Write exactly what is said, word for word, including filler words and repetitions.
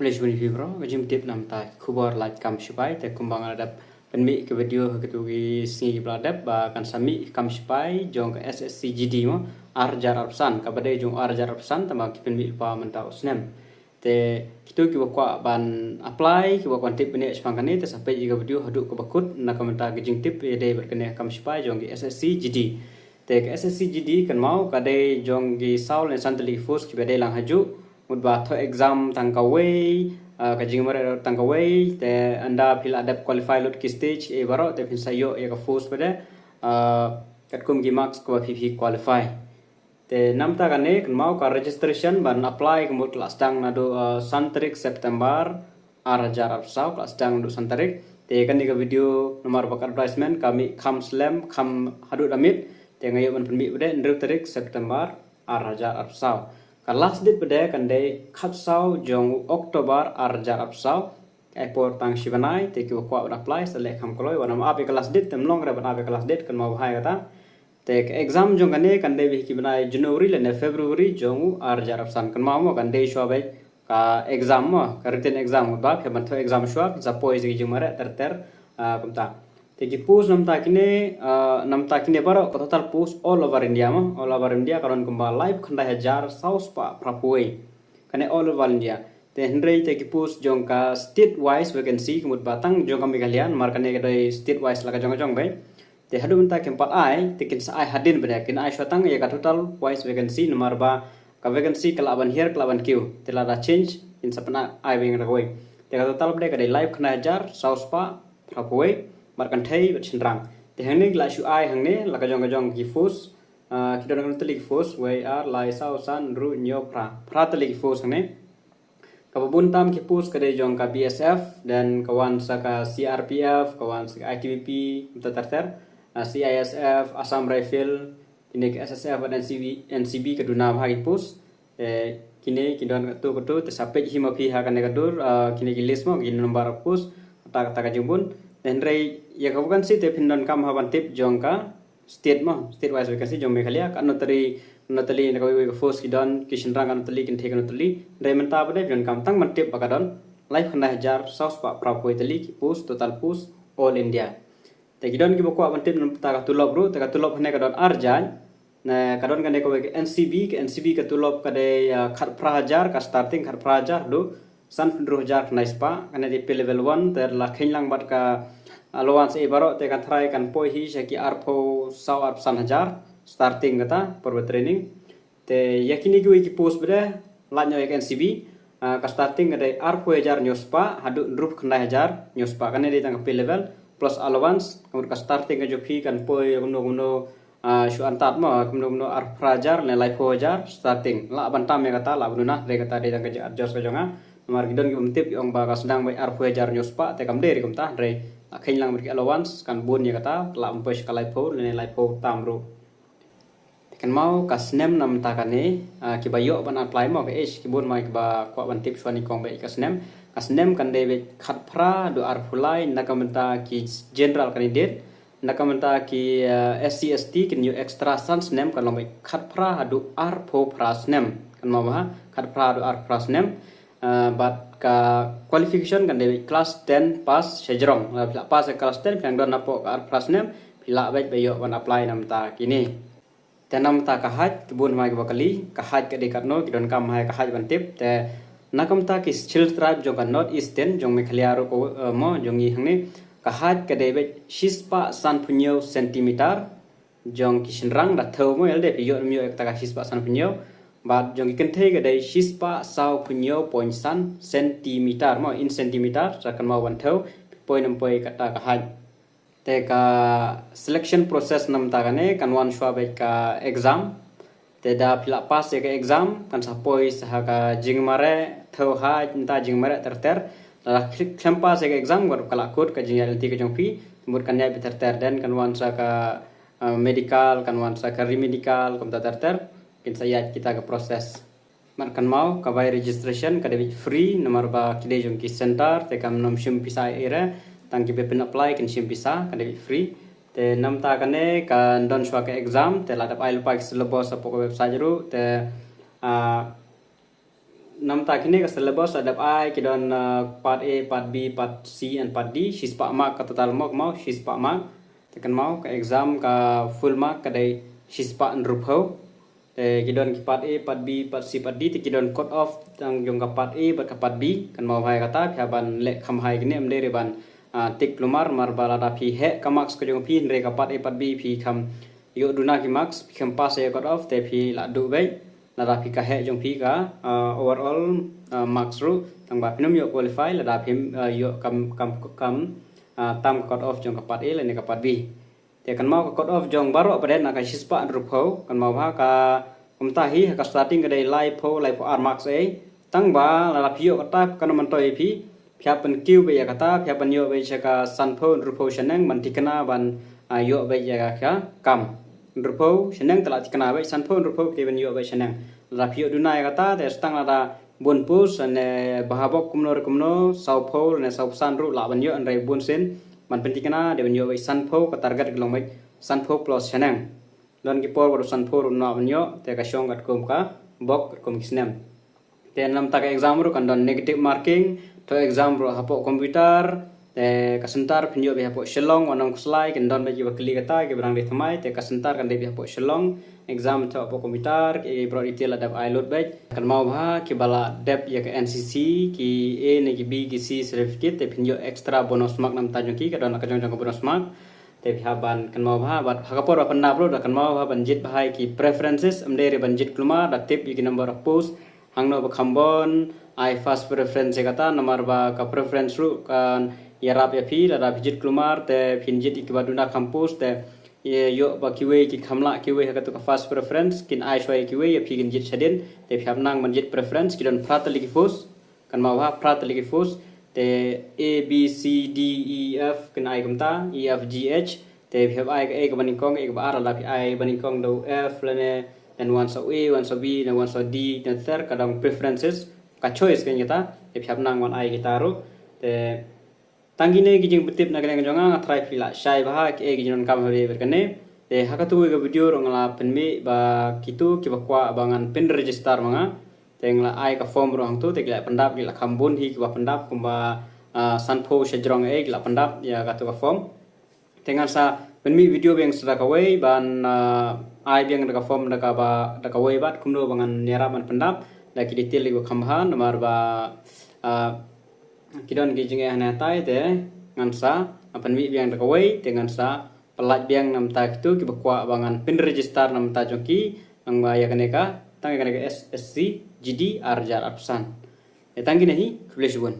Khublei shibun ïa phi baroh, ka jingtip namar ka khubor lait kam sipai, te kumba nga la dep pynmih ka video ha kito ki sngi ba la dep ba kan sa mih kam sipai jong ka S S C G D mo, ar hajar arphew san, kaba dei jong ar hajar arphew san, tangba ki pynmih lypa mynta u snem. Te kito kiba kwah ban apply, kiba kwah tip bniah shaphang kane, te sa peit ïa ka video haduh kaba kut, na ka bynta ka jingtip ïadei bad kane kam sipai jong ki S S C G D. Te ka S S C G D kynmaw ka dei jong ki saw lane san tylli ki post kiba dei lang hajuh. Mut ba thoh exam tang kawei, ah, ka jingmareh tang kawei, te ynda phi la dep qualify lut ki stage eh baroh, te phin sa ïoh ïa ka post pat de, ah, katkum ki marks kaba phi phi qualify. Te namar kane kynmaw ka registration ban apply ka mut ka la sdang naduh, ah, san tarik September ar hajar arphew saw, ka la sdang naduh san tarik. Te kane ka video namar ba ka advertisement ka mih kham slem, kham haduh da miet. Te nga ïoh ban pynmih pat de hynriew tarik September ar hajar arphew saw. Ka last date pat de kan dei khatsaw jong u October ar hajar arphew saw. Ka ai por tang shi bnai, te kiba kwah ban apply sa leh kham kloi, wat nym ap ïa ka last date, te ym long re ban ap ïa ka last date, kynmaw bha ïa kata. Te ka exam jong kane kan dei beit ha ki bnai January lane February jong u ar hajar arphew san, kynmaw mo, kan dei shuwa beit ka exam mo, ka written exam, ba phi hap ban thoh exam shuwa, phin sa poi sha ki jingmareh ter ter, ah, kumta. Te ki post namar kine, ah, namar kine baroh ka total post all over India mo, all over India ka don kumba laiphew khyndai hajar saw spah phra phew wei. Kane all over India. Te hynrei te ki post jong ka state wise vacancy, ka mut ba tang jong ka Meghalaya, namar kane ka dei state wise la ka jong ka jong beit. Te haduh mynta kim pat ai, te kin sa ai hadien beit, kin ai shuwa tang ïa ka total wise vacancy, namar ba ka vacancy ka lah ban hiar, ka lah ban kiew. Te lada change, kin sa pynai beit ïa kawei. Te ka total pat de ka dei laiphew khyndai hajar saw spah phra phew wei, bad kynthei bad shynrang. Te hangne ki la shu ai hangne, la ka jong ka jong ki post, ah, ki don kano tylli ki post, wei ar lai saw san hynriew hynñiew phra. Phra tylli ki post hangne. Kaba bun tam ki post ka dei jong ka B S F, then ka wan sa ka C R P F, ka wan sa ka I T B P, kumta ter ter, ah, C I S F, Assam Rifle, kine ki S S F bad N C B, N C B ka duna bha ki post. Eh, kine ki don katto katto, te sa peit hi ma phi ha kane ka dur, ah, kine ki list mo, ki number of post, kata kata ka jingbun. Te hynrei ïa ka vacancy te phin donkam ha ban tip jong ka state mo, state wise vacancy jong Meghalaya, kano tylli, kano tylli na kawei kawei ka post ki don, ki shynrang kano tylli, kynthei kano tylli. Hynrei mynta pat de phi donkam tang ban tip ba ka don laiphew khyndai hajar saw spah phra phew wei tylli ki post, total post all India. Te ki don kiba kwah ban tip namar ka tulop ruh, te ka tulop hangne ka don ar hajar. Na ka don kane kawei ka N C B, ka N C B ka tulop ka dei, ah, khatphra hajar, ka starting khatphra hajar haduh sanphew hynriew hajar khyndai spah. Kane dei pay level one, te la kheiñ lang bad ka allowance eh baroh, te kan tharai kan poi hi sha ki arphew saw arphew san hajar starting kata por ba training. Te ïa kine kiwei ki post pat de, lait noh ïa ka N C B, ah, ka starting ka dei arphew hajar hynñiew spah haduh hynriewphew khyndai hajar hynñiew spah. Kane dei tang ka pay level plus allowance, ka mut ka starting ka jong phi kan poi kumno kumno, ah, shu antad mo, kumno kumno arphew hajar ne laiphew hajar starting. Lah ban tam ïa kata, lah ban duna, hynrei kata dei tang ka jingad joh ka jong nga. Namar ki don ki bym tip, ki ong ba ka sdang beit arphew hajar hynñiew spah, te kam dei re kumta, hynrei la kheiñ lang bad ki allowance kan bun ïa kata, lah ban poi sha ka laiphew ne laiphew tam ruh. Te kynmaw ka snem namar kane, ah, kiba ïoh ban apply mo, ka age, ki bun ma kiba kwah ban tip shuwa nyngkong beit ka snem. Ka snem kan dei beit khatphra haduh arphew lai, na ka bynta ki general candidate, na ka bynta ki, ah, S C S T kin ïoh extra san snem, kan long beit khatphra haduh arphew phra snem. Kynmaw bha, khatphra haduh arphew phra snem. Ah, bad ka qualification kan dei beit class ten pass shajrong. Lada phi la pass ïa class ten, phi nang don hapoh ka arphew phra snem, phi lah beit ba ïoh ban apply namar kine. Te namar ka height, ki bun ma kiba kylli, ka height ka dei katno, ki donkam ma ka height ban tip. Te na ka bynta ki Scheduled Tribe jong ka North Eastern, jong Meghalaya ruh ko, eh, mo, jong ngi hangne, ka height ka dei beit shispah sanphew hynñiew centimeter, jong ki shynrang da thew mo, ïa lade phi ïoh ne ym ïoh ïa kata ka shispah sanphew hynñiew. Bad jong ki kynthei ka dei shispah sawphew hynñiew point san centimeter mo, in centimeter, sa kynmaw ban thew, phi poi ne ym poi kata ka height. Te ka selection process namar kane kan wan shuwa beit ka exam. Te da phi la pass ïa ka exam, kan sa poi sha ka jingmareh, thew height, mynta jingmareh ter ter. Lada khlem pass ïa ka exam, ka la kut ka jingïaid lynti ka jong phi, te mut kan ïaid beit ter ter, then kan wan sha ka, ah, medical, kan wan sha ka re-medical, kumta ter ter, kin sa ïaid kita ka process. Mar kynmaw, ka bai registration ka dei beit free, namar ba ki dei jong ki center, te kam nym shim pisa ei ei re, tang kiba pyn apply kin shim pisa, ka dei beit free. Te namar kane kan don shuwa ka exam, te la dep ai lypa ki syllabus hapoh ka website ruh, te, ah, Namta kine ka syllabus la dep ai ki don, uh, part A, part B, part C and part D. Shispah mark ka total mo kynmaw, shispah mark. Te kynmaw ka exam ka full mark ka dei shispah hynriewphew. Te ki don ki part A, part B, part C, part D, te ki don cut off tang jong ka part A bad ka part B. Kynmaw bha ïa kata, phi hap ban leh kham bha ïa kine, ym dei re ban, ah, tick kulmar, namar ba lada phi heh ka marks ka jong phi, hynrei ka part A, part B phi kham ïoh duna ki marks, phi kham pass ïa cut off, te phi la duh beit. Lada phi ka heh jong phi ka, ah, overall, ah, marks ruh, tang ba phin ym ïoh qualify lada phim, ah, ïoh kam, kam, kam, ah, tam ka cut off jong ka part A lane ka part B. Te kynmaw ka cut off jong baroh pat na ka shispah hynriewphew, kynmaw bha ka, kumta hi ha ka starting ka dei laiphew, laiphew ar marks ei. Tang ba lada phi ïoh kata, kan ym myntoi ïa phi, phi hap pynkiew beit ïa kata, phi hap pynïoh beit sha ka sanphew hynriewphew shaneng ban thikna ban, ah, ïoh beit ïa ka kam. Hynriewphew shaneng te la thikna beit, sanphew hynriewphew te ban ïoh beit shaneng. Lada phi ïoh duna ïa kata, te tang lada bun post ne bha bok kumno re kumno, sawphew ne sawphew san ruh lah ban ïoh, hynrei bun sien ban pynthikna dei ban ïoh beit sanphew, ka target ka long beit sanphew plus shaneng. Don ki por ba dei sanphew ruh ym lah ban ïoh, te ka shong katkum ka bok, katkum ki snem. Te namta ka exam ruh kan don negative marking, to exam ruh hapoh computer, te ka center phin ïoh beit hapoh Shillong, wat nym khuslai, kin don beit kiba kylli kata, kiba dang dei thymmai, te ka center kan dei beit hapoh Shillong, exam to hapoh computer, ki baroh detail la dep ai lut beit. Kynmaw bha kiba la dep ïa ka N C C, ki A ne ki B, ki C certificate, te phin ïoh extra bonus mark namta jong ki, ka don la ka jong jong ka bonus mark. Te phi hap ban kynmaw bha, bad ha ka por ba pyndap ruh da kynmaw bha ban jied bha ïa ki preferences, ym dei re ban jied kulmar, da tip ïa ki number of post, hangno ba kham bun, ai first preference ïa kata, namar ba ka preference ruh kan ïarap ïa phi, lada phi jied kulmar, te phin jied ïa kiba duna kham post, te ïoh ba kiwei ki kham lah kiwei ha katu ka first preference, kin ai shuwa ïa kiwei, ïa phi kin jied shadien, te phi hap nang ban jied preference, ki don phra tylli ki post, kynmaw bha phra tylli ki post, te A, B, C, D, E, F, kin ai kumta, E, F, G, H, te phi hap ai kaei kaba nyngkong, kaei kaba ar, lada phi ai ba nyngkong da u F lane, then wan sa u A, wan sa u B, then wan sa u D, then ter ka dang preferences, ka choice kan kita, te phi hap nang ban ai kita ruh, te tang kine ki jingpyntip na ka liang jong nga, nga tharai phi la shai bha, kiei ki jingdonkam ha kane. Te ha katu ka video ruh nga la pynmih ba kito kiba kwah ba ngan pynregister ma nga. Te nga la ai ka form ruh hangtu, te ki la pyndap, ki la kham bun hi kiba pyndap, kumba, ah, sanphew shajrong eh ki la pyndap ïa katu ka form. Te ngan sa pynmih video biang sa da kawei ban, ah, ai biang da ka form da kaba, da kawei bad kumno ba ngan ïarap ban pyndap da ki detail kiba kham bha, namar ba, ah, ki don ki jingeh hane hatai, te ngan sa pynmih biang da kawei, te ngan sa pyllait biang namta kito kiba kwah ba ngan pynregister namta jong ki, nangba ïa kane ka, tang ïa kane ka S S C G D ar hajar arphew san. Te tang kine hi, khublei shibun.